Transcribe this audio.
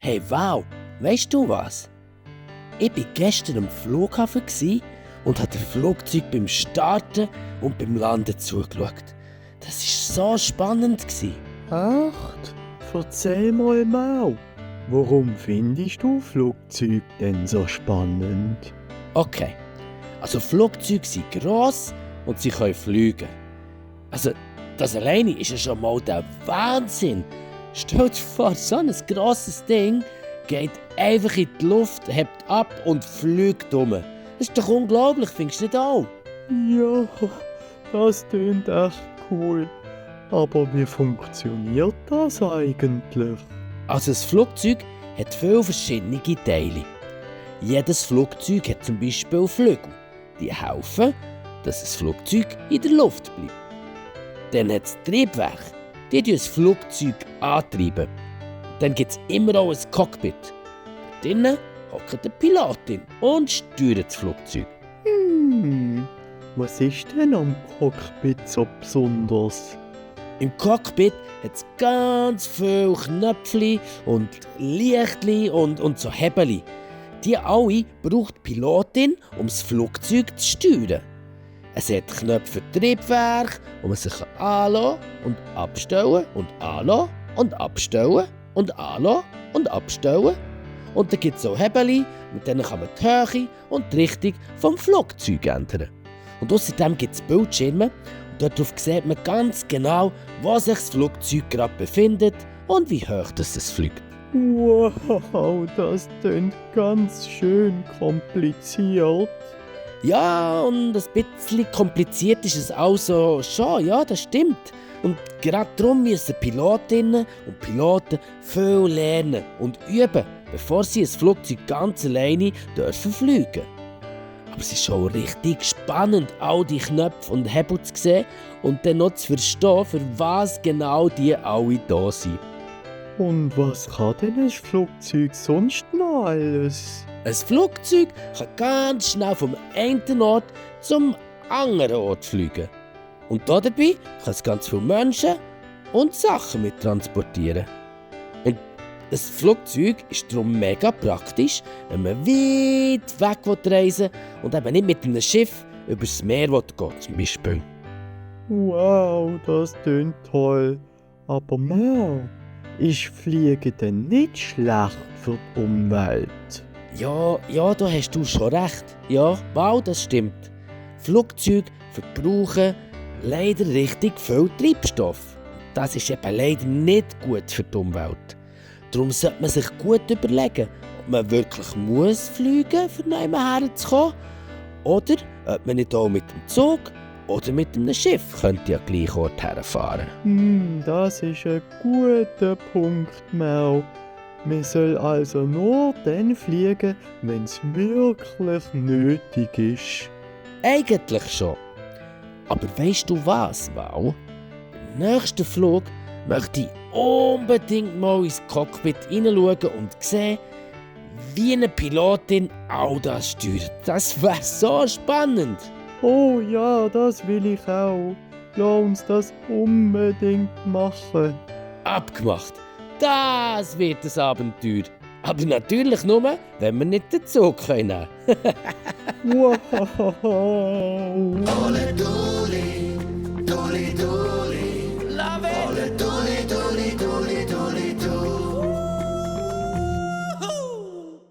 Hey, wow, weißt du was? Ich war gestern am Flughafen und habe dem Flugzeug beim Starten und beim Landen zugeschaut. Das war so spannend. Echt? Erzähl mal. Warum findest du Flugzeuge denn so spannend? Okay, also Flugzeuge sind gross und sie können fliegen. Also, das alleine ist ja schon mal der Wahnsinn. Stell dir vor, so ein grosses Ding geht einfach in die Luft, hebt ab und fliegt um. Das ist doch unglaublich, findest du nicht auch? Ja, das klingt echt cool. Aber wie funktioniert das eigentlich? Also ein Flugzeug hat viele verschiedene Teile. Jedes Flugzeug hat zum Beispiel Flügel. Die helfen, dass das Flugzeug in der Luft bleibt. Dann hat es Triebwerk. Die treiben das Flugzeug antreiben. Dann gibt es immer auch ein Cockpit. Drinnen hockt der Pilotin und steuert das Flugzeug. Was ist denn am Cockpit so besonders? Im Cockpit hat es ganz viele Knöpfchen und Lichtchen und so Hebel. Die alle braucht die Pilotin, um das Flugzeug zu steuern. Es hat Knöpfe für Triebwerk, wo man sich anlassen und abstellen und anlassen und abstellen und anlassen und abstellen. Und dann gibt es auch Hebel, mit denen kann man die Höhe und die Richtung vom Flugzeug ändern. Und außerdem gibt es Bildschirme und darauf sieht man ganz genau, wo sich das Flugzeug gerade befindet und wie hoch es fliegt. Wow, das klingt ganz schön kompliziert. Ja, und ein bisschen kompliziert ist es also schon, ja, das stimmt. Und gerade darum müssen Pilotinnen und Piloten viel lernen und üben, bevor sie ein Flugzeug ganz alleine dürfen fliegen. Aber es ist schon richtig spannend, all die Knöpfe und Hebel zu sehen und dann noch zu verstehen, für was genau die alle da sind. Und was kann denn ein Flugzeug sonst noch alles? Ein Flugzeug kann ganz schnell vom einen Ort zum anderen Ort fliegen. Und dabei kann es ganz viele Menschen und Sachen mit transportieren. Und ein Flugzeug ist darum mega praktisch, wenn man weit weg reisen will und eben nicht mit einem Schiff übers Meer gehen zum Beispiel. Wow, das klingt toll. Aber ist Fliegen denn nicht schlecht für die Umwelt? Ja, da hast du schon recht. Ja, wow, das stimmt. Flugzeuge verbrauchen leider richtig viel Treibstoff. Das ist eben leider nicht gut für die Umwelt. Darum sollte man sich gut überlegen, ob man wirklich muss fliegen muss, um herzukommen, oder ob man nicht auch mit dem Zug oder mit einem Schiff könnte an den gleichen Ort herfahren. Das ist ein guter Punkt, Mau. Man soll also nur dann fliegen, wenn es wirklich nötig ist. Eigentlich schon. Aber weisst du was, Val? Beim nächsten Flug möchte ich unbedingt mal ins Cockpit hineinschauen und sehen, wie eine Pilotin all das steuert. Das wäre so spannend. Oh ja, das will ich auch. Lass uns das unbedingt machen. Abgemacht. Das wird ein Abenteuer. Aber natürlich nur, wenn wir nicht den Zug nehmen können. Wow! Dole, dole, dole, dole.